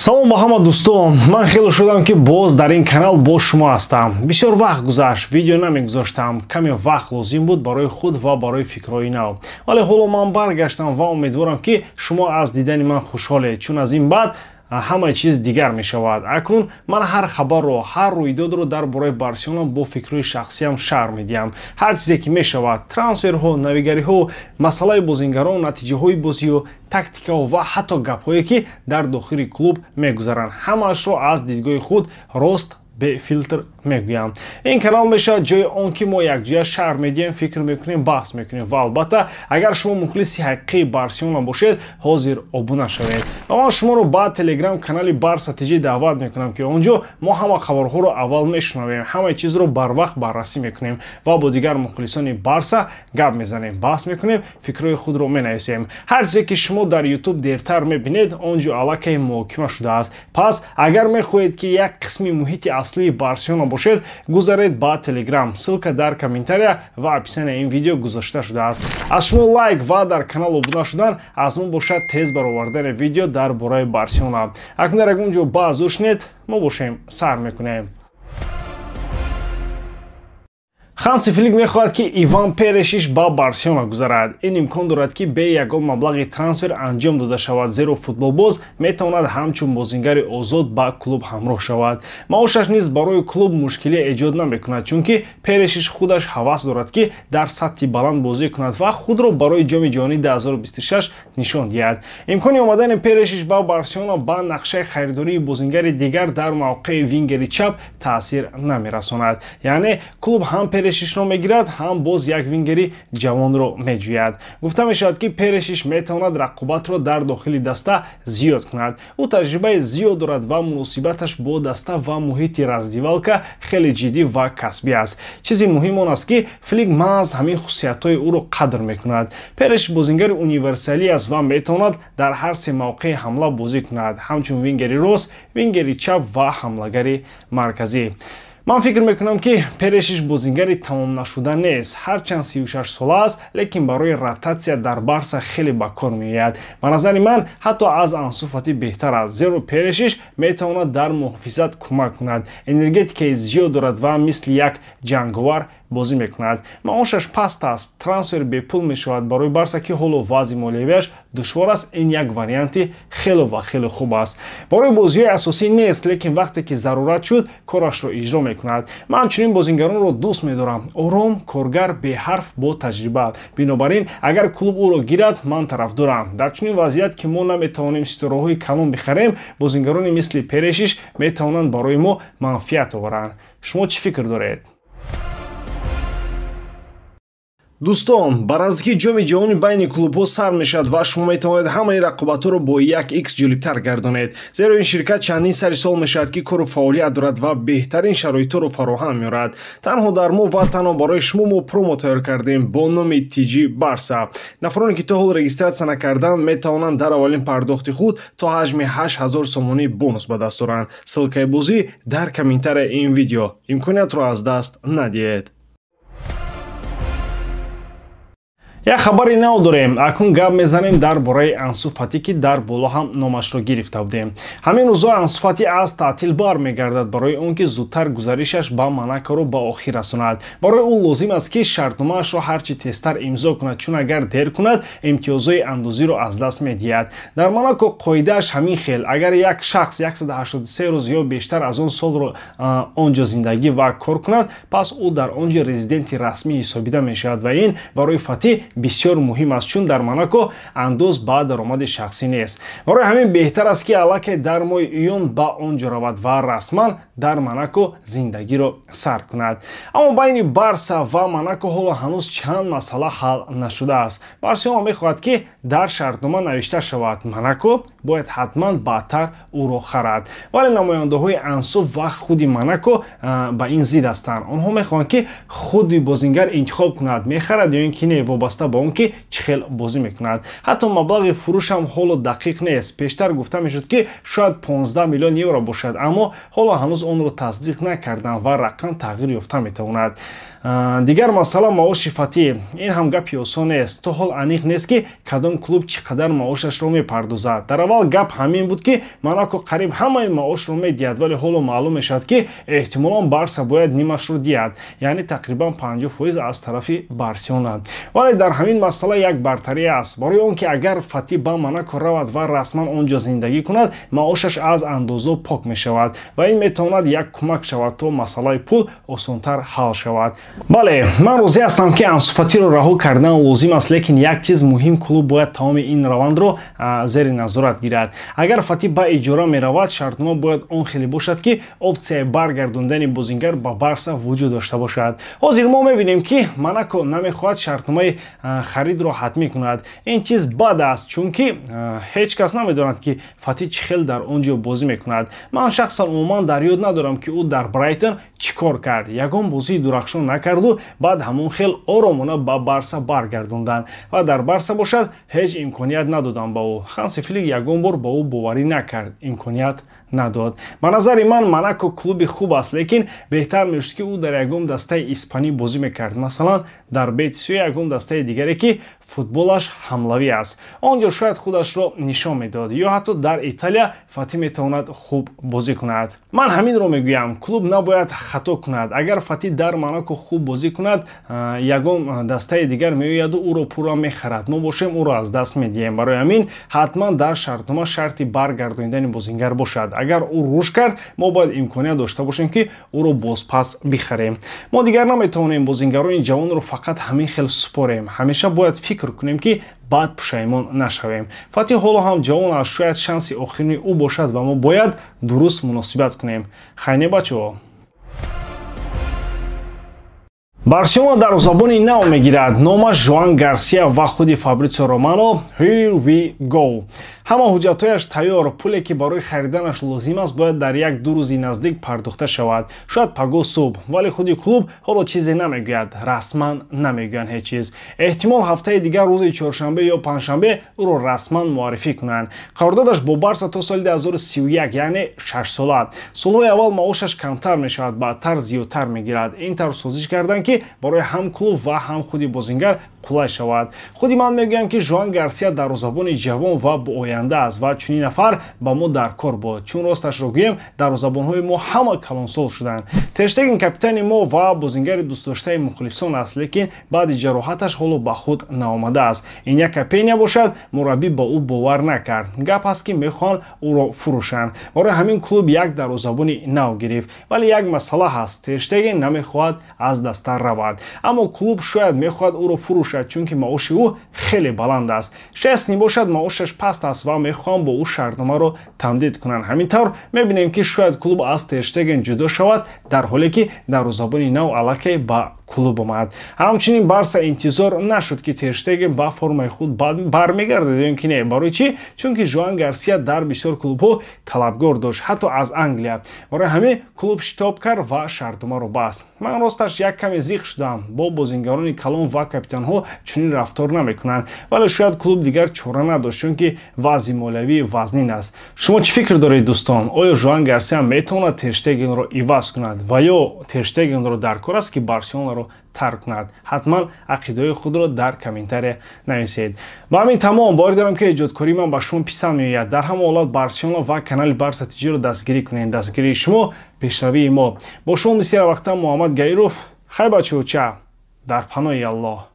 Салом ба ҳама дӯстон. Ман хеле шудам, ки боз дар ин канал бо шумо ҳастам. Бисёр вақт гузашт, видео намегузоштам. Каме вақт лозим буд барои худ ва барои фикрҳои нав. Вале ҳоло ман баргаштам ва умедворам, ки шумо аз дидани ман хушҳолед, чун аз ин баъд ҳамаи чиз дигар мешавад. Акнун ман ҳар хабарро, ҳар рӯйдодро дар бораи Барселона бо фикрҳои шахсиям шарҳ медиҳам. Ҳар чизе ки мешавад: трансферҳо, навигариҳо, масъалаи бозингарон, натиҷаҳои бозиҳо, тактикаҳо ва ҳатто гапҳое, ки дар дохили клуб мегузаранд. Ҳамаашро аз дидгоҳи худ рост, бефилтр мегӯям. Ин канал мешавад ҷои он ки мо якҷоя шарҳ медиҳем, фикр мекунем, баҳс мекунем. Ва албатта, агар шумо мухлиси ҳақиқии Барселона бошед, ҳозир обуна шавед. Ва ман шуморо ба телеграм канали Барса ТЖ даъват мекунам, ки он ҷо мо ҳама хабарҳоро аввал мешунавем, ҳамаи чизро барвақт баррасӣ мекунем ва бо дигар мухлисони Барса гап мезанем, баҳс мекунем, фикрҳои худро менависем. Ҳар чизе ки шумо дар Ютуб дертар мебинед, он ҷо аллакай муҳокима шудааст. Пас агар мехоҳед, ки як қисми муҳити аслии Барселона бошед, гузаред ба Телеграм. Ссылка дар комментария ва описания ин видео гузошта шудааст. Аз шумо лайк ва дар канал обуна шудан, аз мо бошад тез баровардани видео дар бораи Барселона. Акнун дар ягон ҷо баъзур шинед, мо бошем, сар мекунем. Ханси Флик мехоҳад, ки Иван Перешиш ба Барселона гузарад. Ин имкон дорад, ки бе ягон маблағи трансфер анҷом дода шавад, зеро футболбоз метавонад ҳамчун бозингари озод ба клуб ҳамроҳ шавад. Маошаш низ барои клуб мушкилӣ эҷод намекунад, чунки Перешиш худаш ҳавас дорад, ки дар сатҳи баланд бозӣ кунад ва худро барои Ҷоми ҷаҳонии 2026 нишон диҳад. Имкони омадани Перешиш ба Барселона ба нақшаи харидории бозингари дигар дар мавқеи вингери чап таъсир намерасонад. Яъне клуб ҳам Перешишро мегирад, ҳам боз як вингери ҷавонро меҷӯяд. Гуфта мешавад, ки Перешиш метавонад рақобатро дар дохили даста зиёд кунад. Ӯ таҷрибаи зиёд дорад ва муносибаташ бо даста ва муҳити раздевалка хеле ҷиддӣ ва касбӣ аст. Чизи муҳим он аст, ки Флик маҳз ҳамин хусусиятҳои ӯро қадр мекунад. Перешиш бозингари универсалӣ аст ва метавонад дар ҳар се мавқеи ҳамла бозӣ кунад: ҳамчун вингери рост, вингери чап ва ҳамлагари марказӣ. Ман фикр мекунам, ки Перешиш бозингари тамомнашуда нест. Ҳарчанд 36 сола аст, лекин барои ротатсия дар Барса хеле ба кор меояд. Ба назари ман, ҳатто аз Ансу Фати беҳтар аст, зеро Перешиш метавонад дар муҳофизат кӯмак кунад, энергетикаи зиёд дорад ва мисли як ҷанговар бозӣ мекунад. Маошаш паст аст, трансфер бепул мешавад. Барои Барса, ки ҳоло вазъи молиявиаш душвор аст, ин як варианти хеле ва хеле хуб аст. Барои бозиҳои асосӣ нест, лекин вақте ки зарурат шуд, корашро иҷро мекунад. Ман чунин бозингаронро дӯст медорам: ором, коргар, беҳарф, бо таҷриба. Бинобар ин, агар клуб ӯро гирад, ман тарафдорам. Дар чунин вазъият, ки мо наметавонем ситораҳои калон бихарем, бозингарони мисли Перешиш метавонанд барои мо манфиат оваранд. Шумо чӣ фикр доред? Дӯстон, ба наздикии Ҷоми ҷаҳони байни клубҳо сар мешавад ва шумо метавонед ҳамаи рақобатҳоро бо як икс ҷолибтар гардонед, зеро ин ширкат чандин сари сол мешавад, ки кору фаъолият дорад ва беҳтарин шароитҳоро фароҳам меорад. Танҳо дар мо ва танҳо барои шумо мо промо тайёр кардем бо номи ТЖ Барса. Нафароне, ки то ҳол регистратсия накарданд, метавонанд дар аввалин пардохти худ то ҳаҷми 8000 сомонӣ бонус ба даст оранд. Ссылкаи бозӣ дар комментарияи ин видео. Имкониятро аз даст надиҳед. Як хабари нав дорем. Акнун гап мезанем дар бораи Ансу Фатӣ, ки дар боло ҳам номашро гирифта будем. Ҳамин рӯзҳо Ансу Фатӣ аз таътил бармегардад, барои он ки зудтар гузаришаш ба Монакоро ба охир расонад. Барои ӯ лозим аст, ки шартномаашро ҳарчи тезтар имзо кунад, чун агар дер кунад, имтиёзҳои андозиро аз даст медиҳад. Дар Монако қоидааш ҳамин хел: агар як шахс 183 рӯз ё бештар аз он солро он ҷо зиндагӣ ва кор кунад, пас ӯ дар он ҷо резиденти расмӣ ҳисобида мешавад. Ва ин барои Фатӣ бисёр муҳим аст, чун дар Монако андоз ба даромади шахсӣ нест. Барои ҳамин беҳтар аст, ки аллакай дар моҳи июн ба он ҷо равад ва расман дар Монако зиндагиро сар кунад. Аммо байни Барса ва Монако ҳоло ҳанӯз чанд масъала ҳал нашудааст. Барселона мехоҳад, ки дар шартнома навишта шавад, Монако бояд ҳатман баъдтар ӯро харад, вале намояндаҳои Ансу ва худи Монако ба ин зид ҳастанд. Онҳо мехоҳанд, ки худи бозингар интихоб кунад, мехарад ё ин ки не, вобаста вобаста ба он ки чӣ хел бозӣ мекунад. Ҳатто маблағи фурӯш ҳам ҳоло дақиқ нест. Пештар гуфта мешуд, ки шояд 15 миллион евро бошад, аммо ҳоло ҳанӯз онро тасдиқ накарданд ва рақам тағйир ёфта метавонад. Дигар масъала маоши Фатӣ. Ин ҳам гапи осон нест. То ҳол аниқ нест, ки кадом клуб чӣ қадар маошашро мепардозад. Дар аввал гап ҳамин буд, ки Монако қариб ҳамаи маошро медиҳад, вале ҳоло маълум мешавад, ки эҳтимолан Барса бояд нимашро диҳад, яъне тақрибан 50% аз тарафи Барселона. Вале дар ҳамин масъала як бартарӣ аст, барои он ки агар Фатӣ ба Монако равад ва расман он ҷо зиндагӣ кунад, маошаш аз андозо пок мешавад ва ин метавонад як кӯмак шавад, то масъалаи пул осонтар ҳал шавад. Бале, ман розӣ ҳастам, ки Ансу Фатиро раҳо кардан лозим аст, лекин як чиз муҳим: клуб бояд тамоми ин равандро зери назорат гирад. Агар Фатӣ ба иҷора меравад, шартнома бояд он хеле бошад, ки опсияи баргардондани бозингар ба Барса вуҷуд дошта бошад. Ҳозир мо мебинем, ки Монако намехоҳад шартномаи харидро ҳатмӣ кунад. Ин чиз бад аст, чунки ҳеҷ кас намедонад, ки Фатӣ чӣ хел дар он ҷо бозӣ мекунад. Ман шахсан умуман дар ёд надорам, ки ӯ дар Брайтон чӣ кор кард. Ягон бозии дурахшон накарду баъд ҳамон хел оромона ба Барса баргардонданд ва дар Барса бошад, ҳеҷ имконият надоданд ба ӯ. Ханси Флик ягон бор ба ӯ боварӣ накард, имконият надод. Ба назари ман, Монако клуби хуб аст, лекин беҳтар мешуд, ки ӯ дар ягон дастаи испанӣ бозӣ мекард, масалан дар Бетис ё ягон дастаи дигаре, ки футболаш ҳамлавӣ аст. Он ҷо шояд худашро нишон медод, ё ҳатто дар Италия Фатӣ метавонад хуб бозӣ кунад. Ман ҳаминро мегӯям: клуб набояд хато кунад. Агар Фатӣ дар Монако хуб бозӣ кунад, ягон дастаи дигар меояду ӯро пурра мехарад, мо бошем, ӯро аз даст медиҳем. Барои ҳамин ҳатман дар шартнома шарти баргардонидани бозингар бошад. Агар ӯ рушд кард, мо бояд имконият дошта бошем, ки ӯро бозпас бихарем. Мо дигар наметавонем бозингарони ҷавонро фақат ҳамин хел супорем. Ҳамеша бояд фикр кунем, ки баъд пушаймон нашавем. Фатӣ ҳоло ҳам ҷавон аст, шояд шанси охирини ӯ бошад ва мо бояд дуруст муносибат кунем. Хайне, бачаҳо. Барселона дарвозабони нав мегирад. Номаш Жоан Гарсия ва худи Фабритсио Романо «Here we go». Ҳама ҳуҷҷатҳояш тайёр. Пуле, ки барои хариданаш лозим аст, бояд дар як-ду рӯзи наздик пардохта шавад, шояд пагоҳ субҳ. Вале худи клуб ҳоло чизе намегӯяд, расман намегӯянд ҳеҷ чиз. Эҳтимол, ҳафтаи дигар, рӯзи чоршанбе ё панҷшанбе, ӯро расман муаррифӣ кунанд. Қарордодаш бо Барса то соли 2031, яъне 6 сола. Солҳои аввал маошаш камтар мешавад, баъдтар зиёдтар мегирад. Ин тавр созиш карданд, ки барои ҳам клуб ва ҳам худи бозингар қулай шавад. Худи ман мегӯям, ки Жоан Гарсия дарвозабони ҷавон ва бооянда аст ва чунин нафар ба мо дар кор буд, чун росташро гӯем, дарвозабонҳои мо ҳама калонсол шуданд. Терштеген капитани мо ва бозингари дӯстдоштаи мухлисон аст, лекин баъди ҷароҳаташ ҳоло ба худ наомадааст. Иняки Пеня бошад, мураббӣ ба ӯ бовар накард. Гап ҳаст, ки мехоҳанд ӯро фурӯшанд. Барои ҳамин клуб як дарвозабони нав гирифт. Вале як масъала ҳаст: Терштеген намехоҳад аз даста равад, аммо клуб шояд мехоҳад ӯро фурӯшад, чунки маоши ӯ хеле баланд аст. Шесни бошад, маошаш паст аст ва мехоҳам бо ӯ шартномаро тамдид кунанд. Ҳамин тавр мебинем, ки шояд клуб аз Терштеген ҷудо шавад, дар ҳоле ки дарвозабони нав аллакай ба клуб омад. Ҳамчунин Барса интизор нашуд, ки Терштеген ба формаи худ бармегардад ё ки не. Барои чӣ? Чунки Жоан Гарсия дар бисёр клубҳо талабгор дошт, ҳатто аз Англия. Барои ҳамин клуб шитоб кард ва шартномаро баст. Ман росташ як каме зиқ шудам: бо бозингарони калон ва капитанҳо чунин рафтор намекунанд. Вале шояд клуб дигар чора надошт, чунки вазъи молиявӣ вазнин аст. Шумо чӣ фикр доред, дӯстон? Оё Жоан Гарсия метавонад Терштегенро иваз кунад ва ё Терштегенро дар кор аст, ки Барселонаро тарк кунад? Ҳатман ақидаҳои худро дар комментария нависед. Ба ҳамин тамом. Боварӣ дорам, ки эҷодкории ман ба шумо писанд меояд. Дар ҳама ҳолат Барселона ва канали Барса Тиҷиро дастгирӣ кунед. Дастгирии шумо пешравии мо. Бо шумо мисли вақта Муҳаммад Гаиров. Хай, бачаҳо, ча, дар паноҳи Аллоҳ.